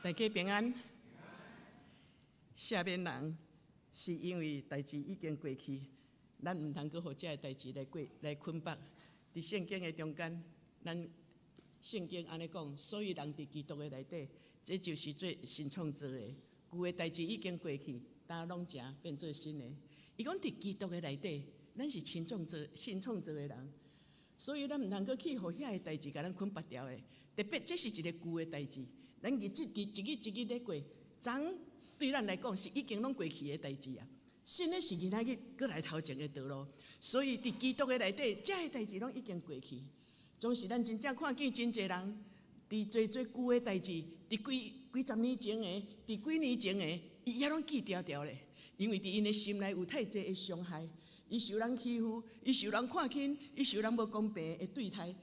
大家平安。赦免人是因為代誌已經過去，咱毋通閣予這个代誌來過來捆綁。佇聖經的中間，咱聖經按呢講，所以人佇基督的內底，這就是做新創造的。舊的代誌已經過去，今攏成變做新的。伊講佇基督的內底，咱是新創造、新創造的人，所以咱毋通閣去予遐个代誌共咱捆綁牢的。特別這是一个舊的代誌，咱日子一日一日咧過，昨對咱來講是已經攏過去的代誌啊。新的是今仔日閣來頭前的道路，所以佇基督的內底，這个代誌攏已經過去。總是咱真正看見真濟人佇濟濟舊的代誌，佇幾幾十年前的，佇幾年前的，伊猶攏記牢牢咧。因為佇𪜶的心內有太濟的傷害，伊受人欺負，伊受人看輕，伊受人無公平的對待，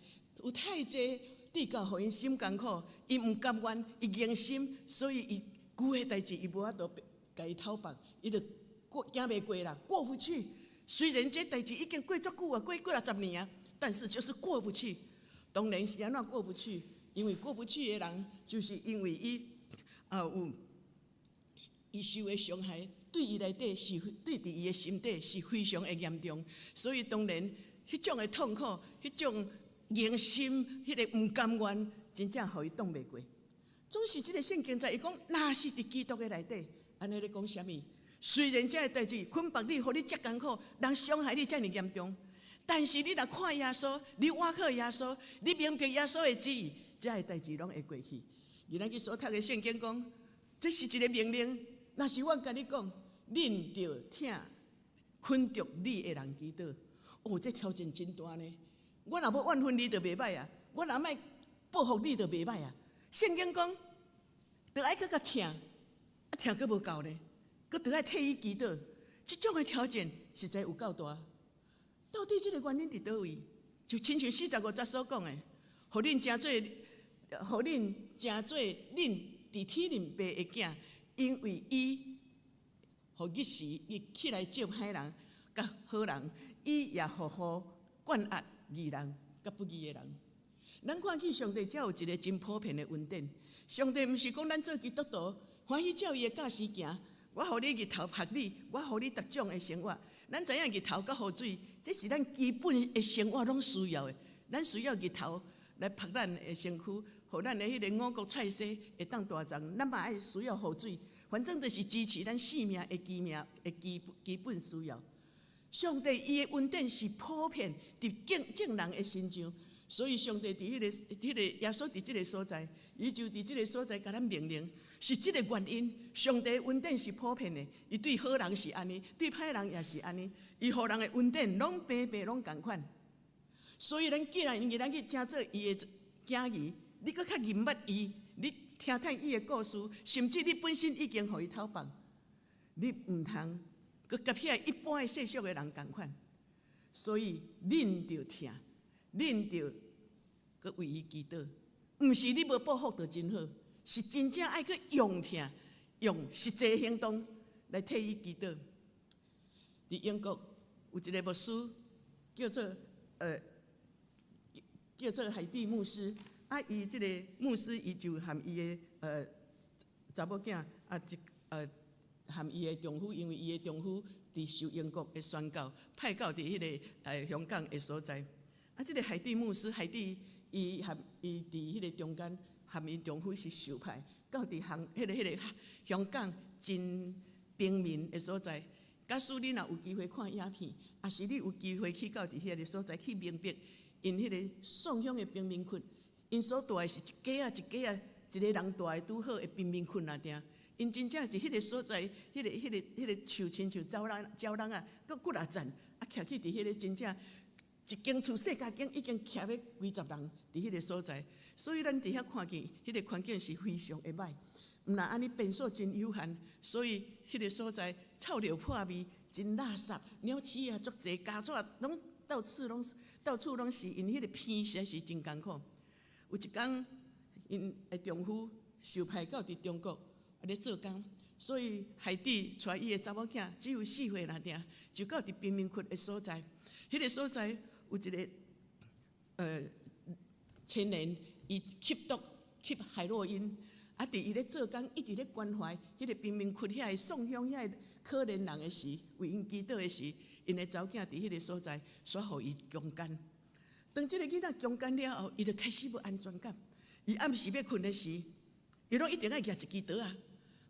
有太濟比較，予𪜶心艱苦，伊毋甘願，伊硬心，所以伊舊的代誌伊無法度共伊討縛，伊就過行袂過啦，過不去。雖然這代誌已經過足久啊，過幾若十年啊，但是就是過不去。當然是按怎過不去？因為過不去的人，就是因為伊啊有伊受的傷害，對伊來底是對佇伊的心底是非常的嚴重，所以當然彼種的痛苦，彼種硬心，彼个毋甘願，真正予伊擋袂過。總是這个聖經在伊講，若是佇基督的內底，按呢咧講啥物？雖然這个代誌捆綁你，予你遮艱苦，人傷害你遮爾嚴重，但是你若看耶穌，你倚靠耶穌，你明白耶穌的旨意，這个代誌攏會過去。今仔日所讀的聖經講，這是一个命令。若是我共你講，恁著疼捆縛你的人祈禱。哦，這挑戰真大呢。我若欲怨恨你，就袂䆀啊；我若欲報復你，就袂䆀啊。聖經講，著愛閣較疼，啊疼閣無夠呢，閣著愛替伊祈禱。這種的挑戰實在有夠大。到底這个原因佇佗位？就親像45節所講的，予恁成做，予恁成做恁佇天恁爸的囝，因為伊予日時伊起來照歹人佮好人，伊也予雨灌壓義人佮不義的人。咱看見上帝才有一个真普遍的恩典。上帝毋是講咱做基督徒，歡喜照伊的教示行，我予你日頭曝你，我予你逐種的生活。咱知影日頭佮雨水，這是咱基本的生活攏需要的。咱需要日頭來曝咱的身軀，予咱的彼个五穀菜蔬會當大長。咱嘛愛需要雨水，反正就是支持咱生命的基命的基基本需要。上帝伊的恩典是普遍佇眾眾人的身上，所以上帝佇彼个彼个耶穌佇這个所在，伊就佇這个所在共咱命令，是這个原因。上帝恩典是普遍的，伊對好人是按呢，對歹人也是按呢，伊予人的恩典攏平平攏仝款。所以咱既然因為咱去成做伊的囝兒，你閣較認捌伊，你聽聽伊的故事，甚至你本身已經予伊討縛，你毋通閣佮遐一般的世俗的人仝款。所以恁著疼，恁著閣為伊祈禱，毋是你無報復就真好，是真正愛去用疼，用實際行動來替伊祈禱。佇英國有一个牧師叫做海蒂牧師，啊，伊這个牧師伊就含伊的查某囝啊，一含伊的丈夫，因為伊的丈夫佇受英國的宣教，派到佇彼个香港的所在。啊，這个海蒂牧師，海蒂伊含伊佇彼个中間，含𪜶丈夫是受派到佇香彼个彼个香港真平民的所在。假使你若有機會看影片，抑是你有機會去到佇彼个所在去明白，𪜶彼个宋鄉的貧民窟，𪜶所住的是一間仔一間仔，一个人住的拄好的貧民窟爾爾。𪜶真正是彼个所在，彼个樹親像走廊走廊仔，閣幾若層，啊，徛去佇彼个真正一間厝細家間已經徛欲幾十人佇彼个所在，所以咱佇遐看見彼个環境是非常的䆀，毋但按呢便所真有限，所以彼个所在臭尿破味，真垃圾，鳥鼠仔足濟，虼蚻攏到處攏到處攏是，𪜶彼个鼻實在是真艱苦。有一工，𪜶的丈夫受派到佇中國啊咧做工，所以海蒂帶伊的查某囝只有4歲爾爾，就到佇貧民窟的所在。彼个所在有一个青年，伊吸毒吸海洛因，啊，佇伊咧做工，一直咧關懷彼个貧民窟遐个送鄉遐个可憐人的時，為𪜶祈禱的時，𪜶的查某囝佇彼个所在，煞予伊強姦。當這个囡仔強姦了後，伊就開始無安全感。伊暗時欲睏的時，伊攏一定愛舉一支刀仔。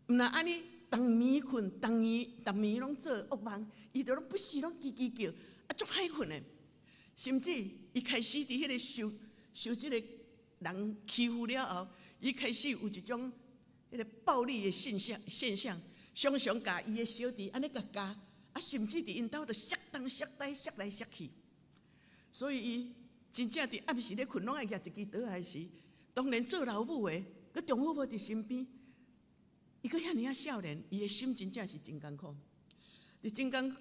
毋若按呢，逐暝睏，逐暝逐暝攏做惡夢，伊就攏不時攏吱吱叫，啊，足歹睏的。甚至伊開始佇彼个受受這个人欺負了後，伊開始有一種彼个暴力的現象，常常共伊的小弟按呢共咬，啊，甚至佇𪜶兜就摔東摔西，摔來摔去。所以伊真正佇暗時咧睏，攏愛舉一支刀仔時，當然做老母的，閣丈夫無佇身邊，伊閣遐爾仔少年，伊的心真正是真艱苦。佇真艱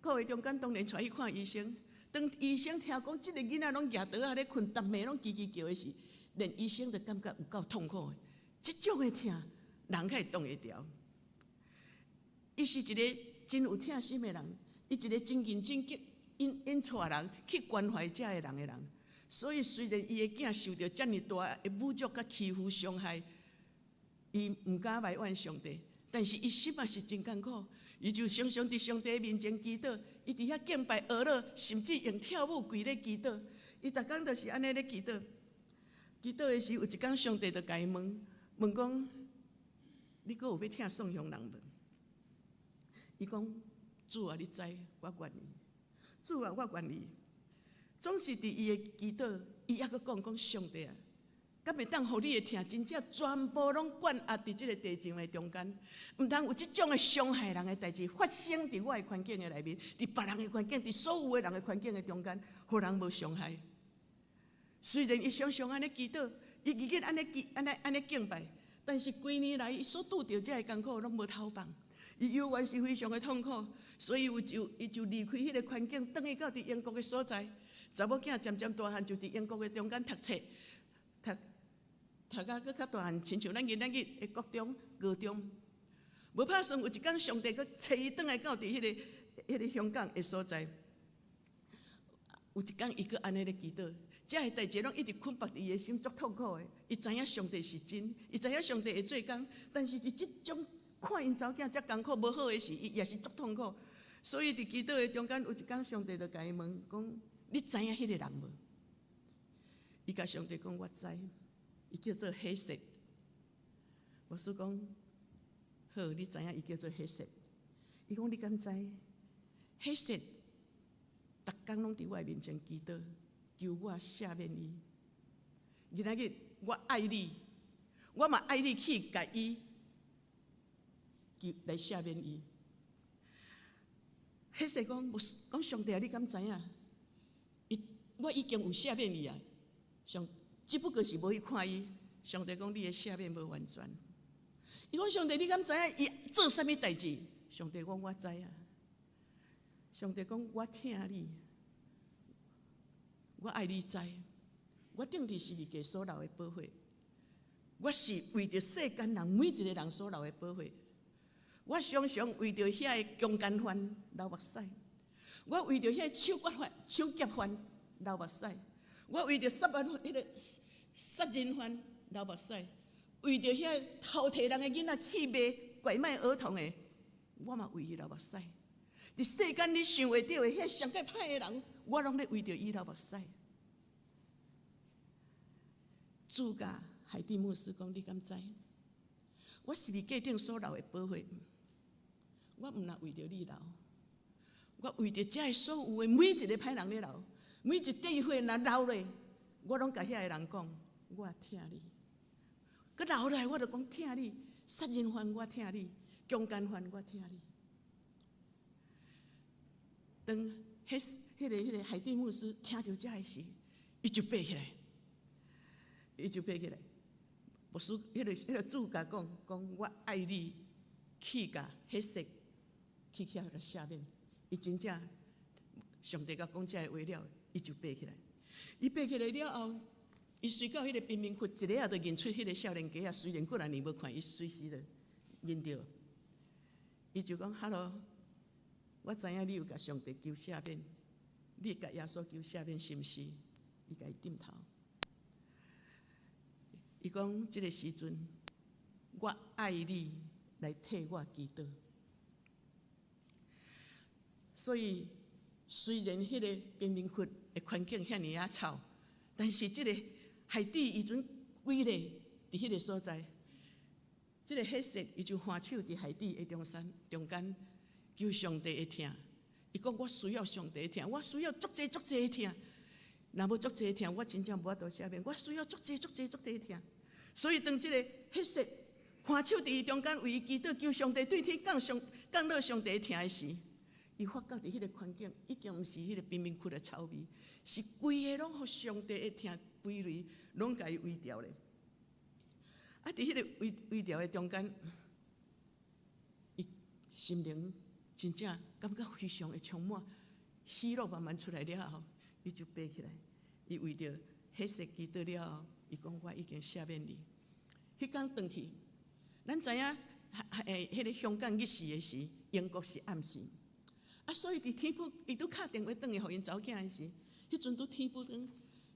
苦的中間，當然帶去看醫生。當醫生聽講這个囡仔攏舉刀仔咧睏，逐暝攏吱吱叫的時，連醫生都感覺有夠痛苦的。這種的疼，人較會擋會牢。伊是一个真有疼心的人，伊一个真認真去𪜶𪜶帶人去關懷遮个人的人。所以雖然伊的囝受著遮爾大的侮辱佮欺負傷害，伊毋敢埋怨上帝，但是伊心嘛是真艱苦。伊就常常佇上帝面前祈禱，伊佇遐敬拜阿樂，甚至用跳舞跪咧祈禱。伊逐工都是按呢咧祈禱。祈禱的時，有一工上帝就共伊問，問講：你閣有欲疼宋鄉人無？伊講：主啊，你知，我願意。主啊，我願意。總是佇伊的祈禱，伊猶閣講講上帝啊，敢會當予你的疼真正全部攏灌壓佇這个地上的中間，毋通有這種的傷害人的代誌發生佇我的環境的內面，佇別人的環境，佇所有的人的環境的中間，予人無傷害。雖然伊常常按呢祈禱，伊日日按呢祈，按呢按呢敬拜，但是幾年來伊所拄著這个艱苦攏無頭放，伊猶原是非常的痛苦，所以有就伊就離開彼个環境，轉去到佇英國的所在。查某囝漸漸大漢，就佇英國的中間讀冊，讀讀甲閣較大漢，親像咱囡仔的國中、高中。無拍算有一工，上帝閣揣伊轉來到佇彼个香港的所在。有一工，伊閣按呢咧祈禱，這个代誌攏一直捆縛佇伊的心，足痛苦的。伊知影上帝是真，伊知影上帝會做工，但是佇這種看𪜶查某囝遮艱苦無好的時，伊也是足痛苦。所以佇祈禱的中間，有一工上帝就共伊問講：你知影彼个人無？伊共上帝講：我知，伊叫做彼瑟。牧師講：好，你知影伊叫做彼瑟。伊講：你敢知？彼瑟逐工攏佇我面前祈禱，求我赦免伊。今仔日我愛你，我嘛愛你去共伊求來赦免伊。彼瑟講：牧師講上帝啊，你敢知影？伊我已經有赦免伊啊，上只不過是無去看伊。上帝講你的赦免無完全。伊講上帝，你敢知影伊做啥物代誌？上帝講我知啊。上帝講我疼你，我愛你知，我釘佇十字架所流的寶血，我是為著世間人每一个人所流的寶血。我常常為著遐个強姦犯流目屎，我為著遐个手割犯、手夾犯流目屎，我為著殺人彼个殺人犯流目屎，為著遐个偷提人的囡仔去賣拐賣兒童的，我嘛為伊流目屎。佇世間你想會著的彼上蓋歹的人，我攏咧為著伊流目屎。主共海蒂牧師講，你敢知？我十字架頂所流的寶血，我毋若為著你流，我為著遮个所有的每一个歹人咧流，每一滴血若流落，我攏共遐个人講，我疼你。閣流落來，我就講疼你，殺人犯我疼你，強姦犯我疼你。當彼个海蒂牧師聽著這个時，伊就爬起來，伊就爬起來。牧師，彼个主共講，講我愛你，去共彼瑟去遐共赦免。伊真正上帝共講這个話了，伊就爬起來。伊爬起來了後，伊隨到彼个貧民窟，一下仔就認出彼个少年家仔，雖然幾若年無看，伊隨時就認著。伊就講：哈囉，我知影你有共上帝求赦免，你共耶穌求赦免是毋是？伊共伊點頭。伊講這个時陣，我愛你來替我祈禱。所以雖然彼个貧民窟的環境遐爾仔臭，但是這个海地伊陣規個佇彼个所在，這个彼瑟伊就頤手佇海地的中山中間求上帝的疼。伊講我需要上帝的疼，我需要足濟足濟的疼。若無足濟的疼，我真正無法度赦免。我需要足濟足濟足濟的疼。所以當這个彼瑟頤手佇伊中間為伊祈禱，求上帝對天降上降落上帝的疼的時，伊發覺佇彼个環境已經毋是彼个貧民窟的臭味，是規个攏予上帝的疼規類攏共伊圍牢咧。啊，佇彼个圍圍牢的中間，伊心靈真正感覺非常的充滿，喜樂慢慢出來了後，伊就爬起來，伊為著彼瑟祈禱了後，伊講我已經赦免你。彼工轉去，咱知影，彼个香港日時的時，英國是暗時。啊，所以佇天母，伊拄敲電話轉去予𪜶查某囝的時，彼陣拄天母光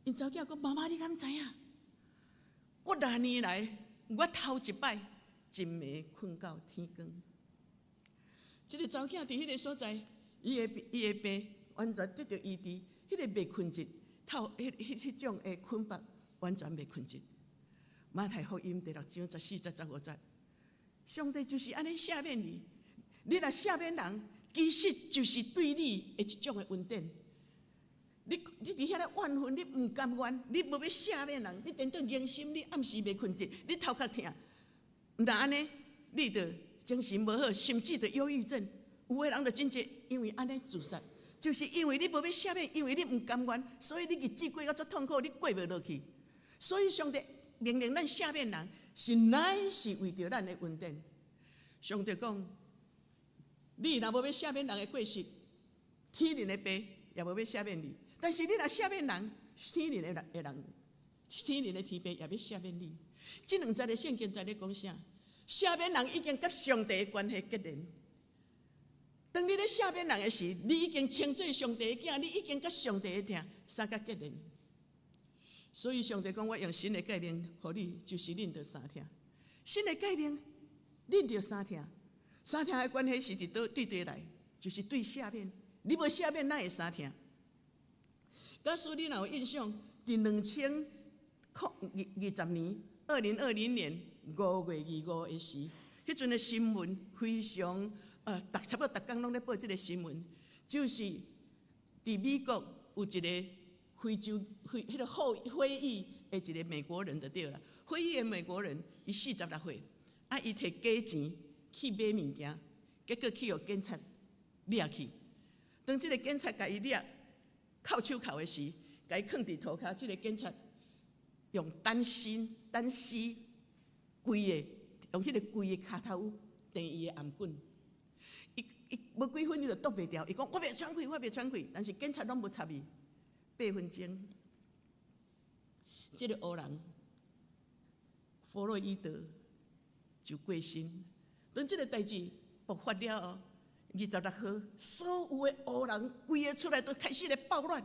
，𪜶查某囝講：媽媽，你敢知影？幾若年來，我頭一擺一暝睏到天光。這个查某囝佇彼个所在，伊的病完全得著醫治，彼个袂睏著，透彼彼彼種的捆縛完全袂睏著。馬太福音第六章十四節十五節，上帝就是按呢赦免你，你若赦免人，其實就是對你的一種的恩典。你佇遐咧怨恨，你毋甘願，你無欲赦免人，你顛倒硬心，你暗時袂睏著，你頭殼疼，毋但按呢，你就精神無好，甚至就憂鬱症。有的人就真濟因為按呢自殺，就是因為你無欲赦免，因為你毋甘願，所以你日子過到足痛苦，你過袂落去。所以上帝命令咱赦免人，是乃是為著咱的恩典。上帝講，你若無欲赦免人的過失，天靈的爸也無欲赦免你。但是你若赦免人，天靈的人的人，天靈的天父也欲赦免你。這兩節的聖經在咧講啥？赦免人已經佮上帝的關係結連。當你咧赦免人的時，你已經稱做上帝的囝，你已經佮上帝的疼相佮結連。所以上帝講，我用新的誡命予你，就是恁著相疼。新的誡命，恁著相疼。相疼的關係是佇佗對佗來，就是對赦免。你無赦免，哪會相疼？假使你若有印象，佇2020年，2020年5月25的時，彼陣的新聞非常，逐差不多逐工攏咧報這个新聞，就是佇美國有一个非洲非彼个後非裔的一个美國人就對啦，非裔的美國人，伊46歲，啊，伊摕假錢去買物件，結果去予警察掠去。當這个警察共伊掠銬手銬的時，共伊囥佇塗跤，這个警察用單身單膝跪的，用彼个跪的跤頭踮伊的頷頸。伊伊無幾分伊就擋袂牢，伊講我袂喘氣，我袂喘氣，但是警察攏無插伊。8分鐘，這个黑人弗洛伊德就過身。當這个代誌爆發了後，26號，所有的黑人規个出來都開始咧暴亂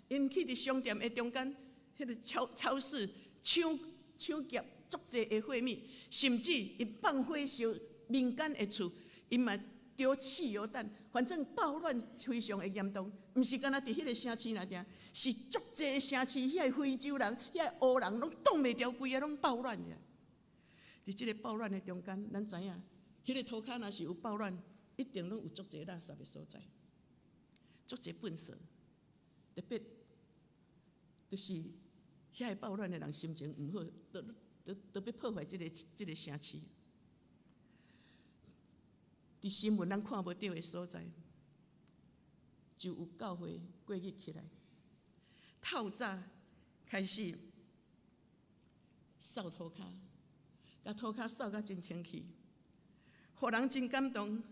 ，𪜶去佇商店的中間，彼个超超市搶搶劫足濟的貨物，甚至𪜶放火燒民間的厝，𪜶嘛丟汽油彈，反正暴亂非常的嚴重。毋是干焦佇彼个城市內爾，是足濟城市，遐个非洲人、遐个黑人攏擋袂牢，規个攏暴亂爾。佇這个暴亂的中間，咱知影，彼个塗跤若是有暴亂，一定攏有足濟垃圾的所在，足濟糞埽，特別就是遐个暴亂的人心情毋好，都都都欲破壞這个城市。佇新聞咱看無著的所在，就有教會過日起來，透早開始掃塗跤，共塗跤掃甲真清氣，予人真感動。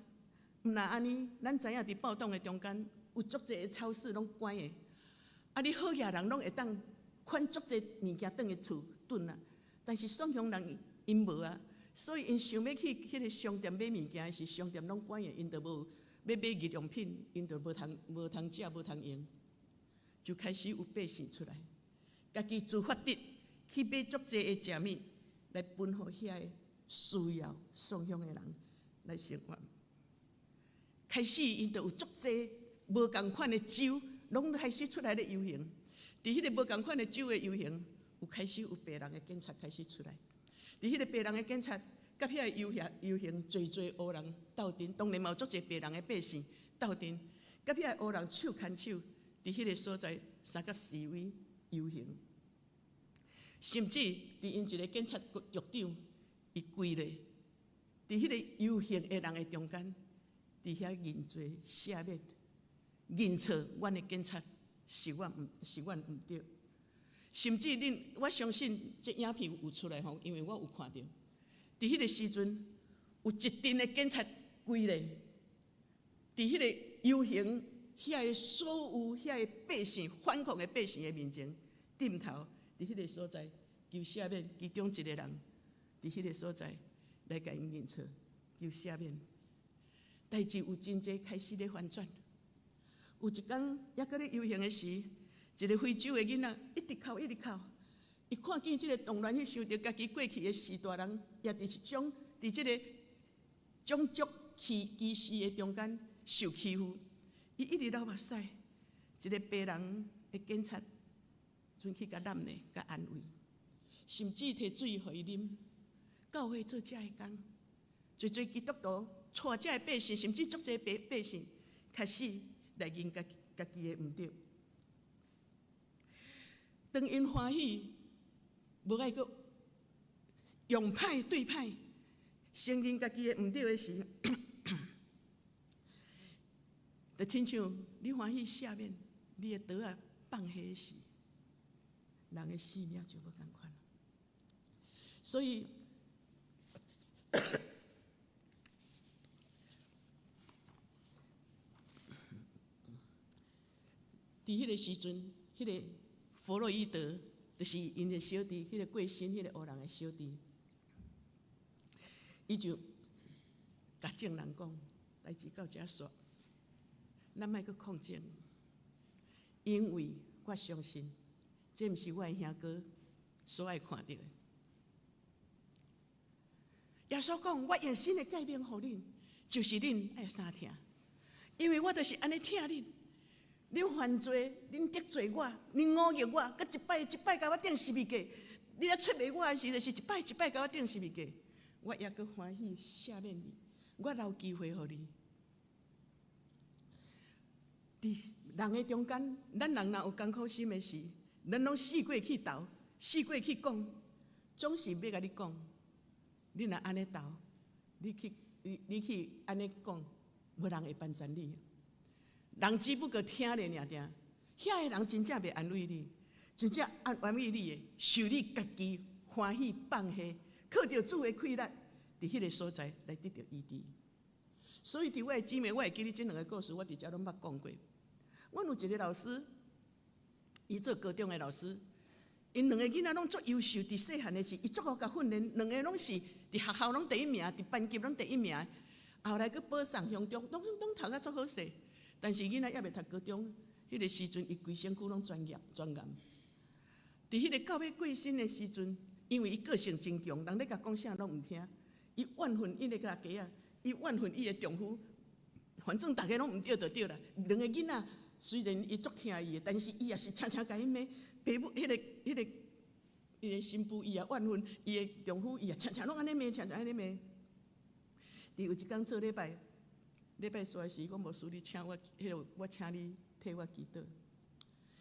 毋但按呢，咱知影佇暴動的中間，有足濟的超市攏關的，啊，你好額人攏會當款足濟物件轉去厝囤啊，但是雙雄人𪜶無啊，所以𪜶想欲去彼个商店買物件的時，商店攏關的，𪜶就無欲買日用品，𪜶就無通食無通用，就開始有百姓出來，家己自發的去買足濟的食物來分予遐个需要送香的人來生活。開始𪜶就有足濟無仝款的州，攏開始出來咧遊行。佇彼個無仝款的州的遊行，有開始有白人的警察開始出來。佇彼個白人的警察，佮遐個遊行遊行濟濟烏人鬥陣，當然嘛有足濟白人的百姓鬥陣，佮遐個烏人手牽手，佇彼個所在相佮示威遊行。甚至佇𪜶一個警察局長，伊跪咧，佇彼個遊行的人的中間，佇遐認罪赦免，認錯，阮的警察是阮毋對。甚至恁，我相信這影片有出來吼，因為我有看著。佇彼個時陣，有一陣的警察跪咧，佇彼個遊行遐個所有遐個百姓反抗的百姓的面前，點頭佇彼個所在求赦免，其中一個人佇彼個所在來共𪜶認錯，求赦免。代誌有真濟開始咧翻轉。有一工，猶閣咧遊行的時，一個非洲的囡仔一直哭，一直哭。伊看見這個動亂，伊想著家己過去的序大人，也佇一種佇這個種族歧視的中間受欺負。伊一直流目屎，一個白人的警察陣去共攬咧，共安慰，甚至提水予伊啉。教會做這个工，濟濟基督徒帶這个百姓，甚至足濟百姓開始來認家己的毋對。當𪜶歡喜，無愛閣用歹對歹，承認家己的毋對的時，就親像你歡喜赦免，你的刀仔放下時，人的性命就無仝款。所以，佇彼個時陣，彼個弗洛伊德就是𪜶的小弟，彼個過身彼個黑人的小弟，伊就共眾人講，代誌到遮煞，咱莫閣抗爭，因為我相信，這毋是我的兄哥所愛看著的。耶穌講：我用新的誡命予恁，就是恁愛相疼，因為我就是按呢疼恁。恁犯罪，恁得罪我，恁忤逆我，閣一擺一擺共我釘十字架。你咧出賣我的時，就是一擺一擺共我釘十字架。我猶閣歡喜赦免你，我留機會予你。佇人的中間，咱人若有艱苦心的時，咱攏四過去投，四過去講，總是欲共你講。你若按呢投，你去按呢講，無人會幫贊你。人只不過聽咧爾爾，遐个人真正袂安慰你，真正安慰你的，是你家己歡喜放下，靠著主的氣力，佇彼个所在來得著醫治。所以，佇我的姊妹，我會記得這兩个故事，我佇遮攏捌講過。阮有一个老師，伊做高中的老師，𪜶兩个囡仔攏足優秀，佇細漢的時，伊足會共訓練，兩个攏是佇學校攏第一名，佇班級攏第一名。後來閣保送鄉中，攏讀甲足好勢。但是囡仔猶未讀高中，彼个時陣，伊規身軀攏全癌全癌。佇彼个到尾過身的時陣，因為伊個性真強，人咧共講啥攏毋聽。伊怨恨伊的家己啊，伊怨恨伊的丈夫，反正逐家攏毋對就對啦。兩个囡仔雖然伊足疼伊的，但是伊也是常常共伊罵。爸母彼个彼个伊的新婦，伊也怨恨伊的丈夫，伊也常常攏按呢罵，常常按呢罵。佇有一工做禮拜。禮拜四的時，伊講牧師，你請我，彼个我請你替我祈禱。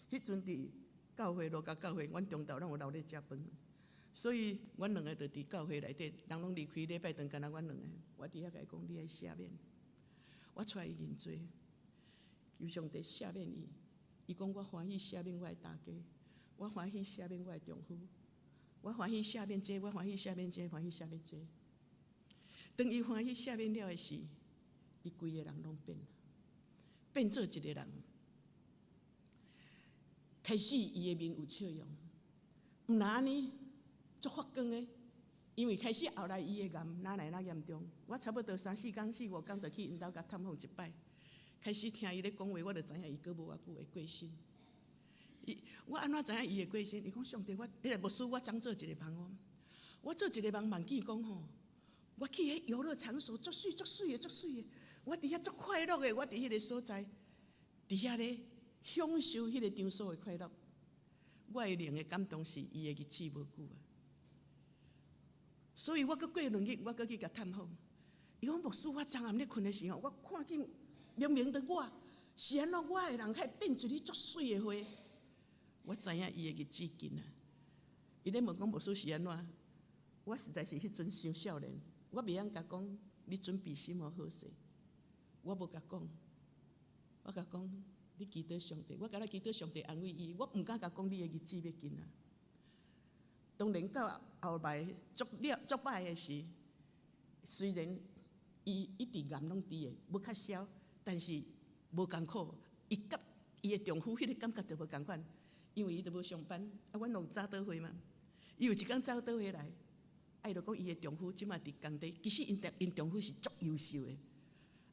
彼陣佇教會路加教會，阮中晝攏有留咧食飯，所以阮兩个就佇教會內底，人攏離開禮拜堂，干焦阮兩個。我佇遐共伊講，你愛赦免，我帶伊認罪，求上帝赦免伊。伊講我歡喜赦免我的大家，我歡喜赦免我的丈夫，我歡喜赦免這，我歡喜赦免這，歡喜赦免這。當伊歡喜赦免了的時，伊規个人攏變，變做一个人。開始伊的面有笑容，毋但按呢，足發光的。因為開始後來伊的癌愈來愈嚴重，我差不多三四工、四五工就去𪜶兜共探訪一擺。開始聽伊咧講話，我就知影伊閣無偌久會過身。伊我按怎知影伊會過身？伊講上帝，我彼個牧師，我昨做一個夢哦，我做一個夢，夢見講吼，我去彼遊樂場所，足媠足媠的，足媠的，我佇遐足快樂的，我佇彼个所在，佇遐咧享受彼个場所的快樂。我的靈的感動是伊的日子無久啊，所以我閣過2日，我閣去共探訪。伊講牧師，我昨暗咧睏的時候，我看見明明的我是按怎，我的人會變一蕊足媠的花。我知影伊的日子近啊。伊咧問講牧師是按怎？我實在是彼陣傷少年，我袂曉共講你準備心予好勢。我無共講，我共講你祈禱上帝，我敢若祈禱上帝安慰伊，我毋敢共講你的日子欲近啊。當然到後來足了足歹的時，雖然伊一直癌攏佇的，無較消，但是無仝苦。伊佮伊的丈夫彼個感覺就無仝款，因為伊就無上班，啊，阮有早禱會嘛。伊有一工早禱回來，啊，伊就講伊的丈夫這馬佇工地，其實𪜶丈夫是足優秀的，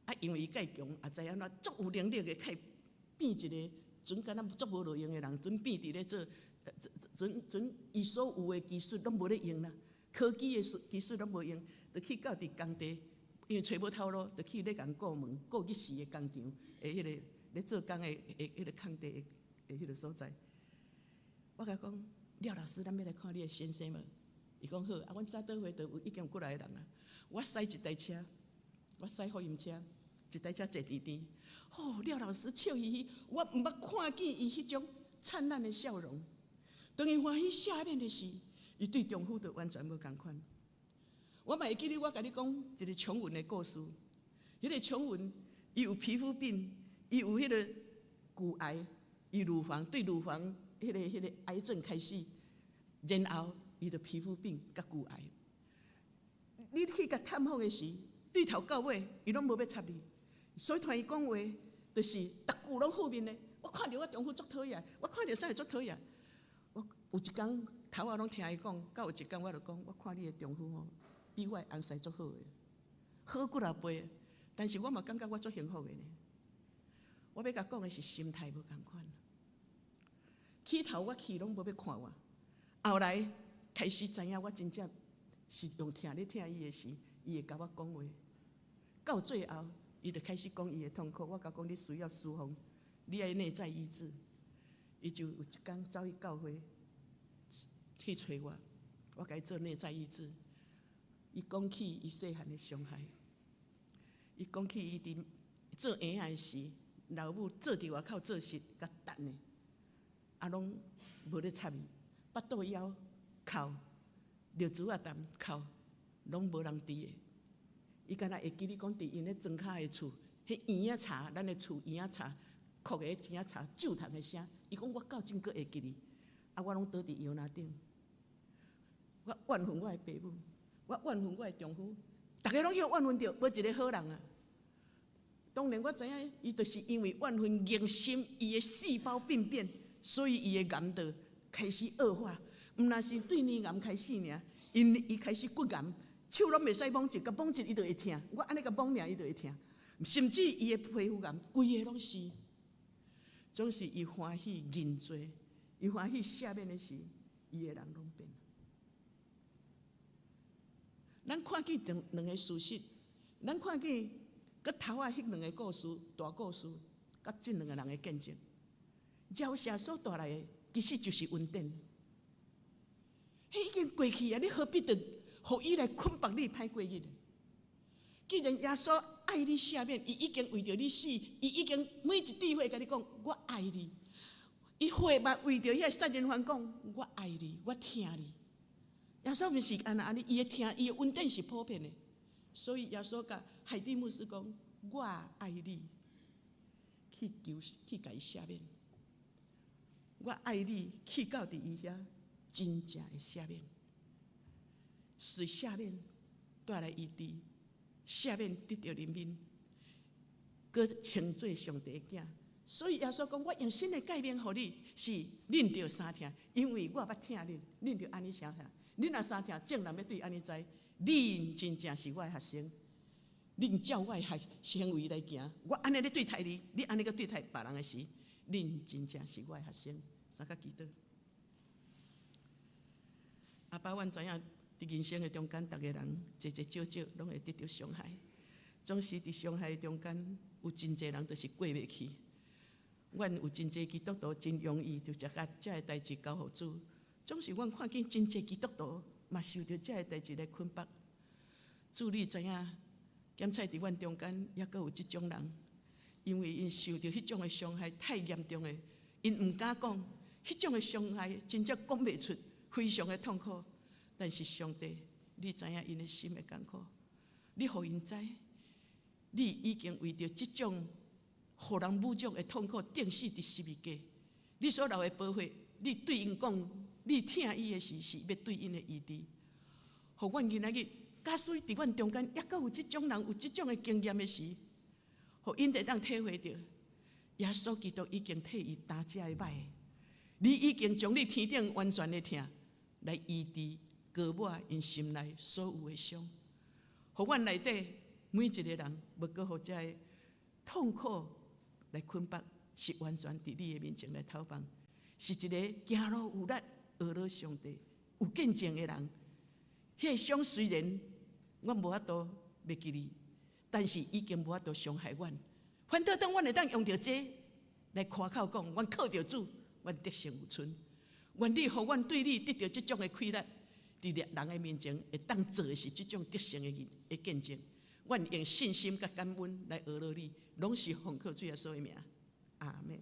啊，因為伊蓋強，也知按怎足有能力的，開變一個準敢若足無路用的人，準變佇咧做，準準伊所有的技術攏無咧用啦，科技的技術攏無用，就去到佇工地，因為揣無頭路，就去咧共顧門顧日時的工廠的彼個咧做工的的彼個空地的的彼個所在。我共講，廖老師，咱欲來看你的先生無？伊講好，啊，阮早禱會就有已經有過來的人啊。我駛一台車，我駛福音車，一台車坐甜甜。哦，廖老師笑嘻嘻，我毋捌看見伊彼種燦爛的笑容。當伊歡喜赦免的時，伊對丈夫就完全無仝款。我嘛會記得，我共你講一個瓊文的故事。彼個瓊文，伊有皮膚病，伊有彼個骨癌，伊乳房對乳房彼個癌症開始，然後伊就皮膚病佮骨癌。你去共探訪的時，對頭到尾，伊攏無欲插你。所以聽伊講話，就是逐句攏負面的。我看著我丈夫足討厭，我看著啥會足討厭。我有一工頭仔攏聽伊講，到有一工我就講，我看你的丈夫吼，比我的翁婿足好的，好幾若倍。但是我嘛感覺我足幸福的呢。我欲共講的是心態無仝款。起頭我去攏無欲看我，後來開始知影我真正是用疼咧疼伊的時，伊會共我講話。到最後，伊就開始講伊的痛苦。我共講你需要釋放，你愛內在醫治。伊就有一工走去教會去揣我，我共伊做內在醫治。伊講起伊細漢的傷害，伊講起伊佇做嬰仔的時，老母做佇外口做事，共擲的，啊，攏無咧插伊，腹肚枵哭，尿珠仔澹哭，攏無人佇的。伊敢若會記得講，佇𪜶咧莊跤的厝，彼嬰仔柴，咱的厝嬰仔柴，哭的嬰仔柴，酒桶的聲。伊講我到今閣會記得，啊，我攏倒佇搖籃頂，我怨恨我的爸母，我怨恨我的丈夫，逐个攏去怨恨著，無一个好人啊。當然我知影，伊就是因為怨恨凝心，伊的細胞病變，所以伊的癌就開始惡化。毋若是對乳癌開始爾，𪜶伊開始骨癌，手攏袂使摸一，共摸一伊就會疼。我按呢共摸爾，伊就會疼。甚至伊的皮膚癌，規个攏是。總是伊歡喜認罪，伊歡喜赦免的時，伊的人攏變。咱看見兩個事實，咱看見閣頭仔彼兩个故事，大故事，佮這兩个人的見證，饒赦所帶來的，其實就是恩典。彼已經過去啊，你何必得予伊來捆綁你歹過日？既然耶穌愛你赦免，伊已經為著你死，伊已經每一滴血共你講，我愛你。伊血嘛為著彼个殺人犯講，我愛你，我疼你。耶穌毋是按呢按呢，伊的疼，伊的恩典是普遍的。所以耶穌共海蒂牧師講，我愛你，去求去共伊赦免。我愛你，去到佇伊遐真正的赦免，是赦免帶來醫治，赦免得著憐憫，閣稱做上帝的囝。所以耶穌講，我用新的誡命予你，是恁著相疼，因為我捌疼恁，恁著按呢相疼。恁若相疼，眾人欲對按呢知，恁真正是我的學生。恁照我的學行為來行，我按呢咧對待你，你按呢閣對待別人的時，恁真正是我的學生。三個祈禱。阿爸，阮知影佇人生的中間，逐个人濟濟少少攏會得著傷害。總是佇傷害的中間，有真濟人就是過袂去。阮有真濟基督徒真容易就將這个代誌交予主。總是阮看見真濟基督徒嘛受著這个代誌來捆綁。主，你知影，檢採佇阮中間，猶閣有這種人，因為𪜶受著彼種的傷害太嚴重的，𪜶毋敢講，彼種的傷害真正講袂出，非常的痛苦。但是上帝，你知影𪜶的心的艱苦，你予𪜶知，你已經為著這種予人侮辱的痛苦釘死佇十字架，你所流的寶血，你對𪜶講，你疼伊的時是欲對𪜶的醫治。予阮今仔日，假使佇阮中間，猶閣有這種人有這種的經驗的時，予𪜶會當體會著，耶穌基督已經替伊擔這个歹，你已經將你天頂完全的疼來醫治、膏抹𪜶心內所有的傷。予阮內底每一个人，無閣予這个痛苦來捆綁，是完全佇你的面前來投放，是一个行路有力、學了上帝、有見證的人。彼个傷雖然阮無法度袂記得，但是已經無法度傷害阮。反倒當阮會當用著這來誇口講，阮靠著主，阮得勝有剩。願你予阮對你得著這種的氣力，佇人的面前會當做的是這種得勝的見證。阮用信心佮感恩來學了你，攏是奉靠主耶穌的名。阿們。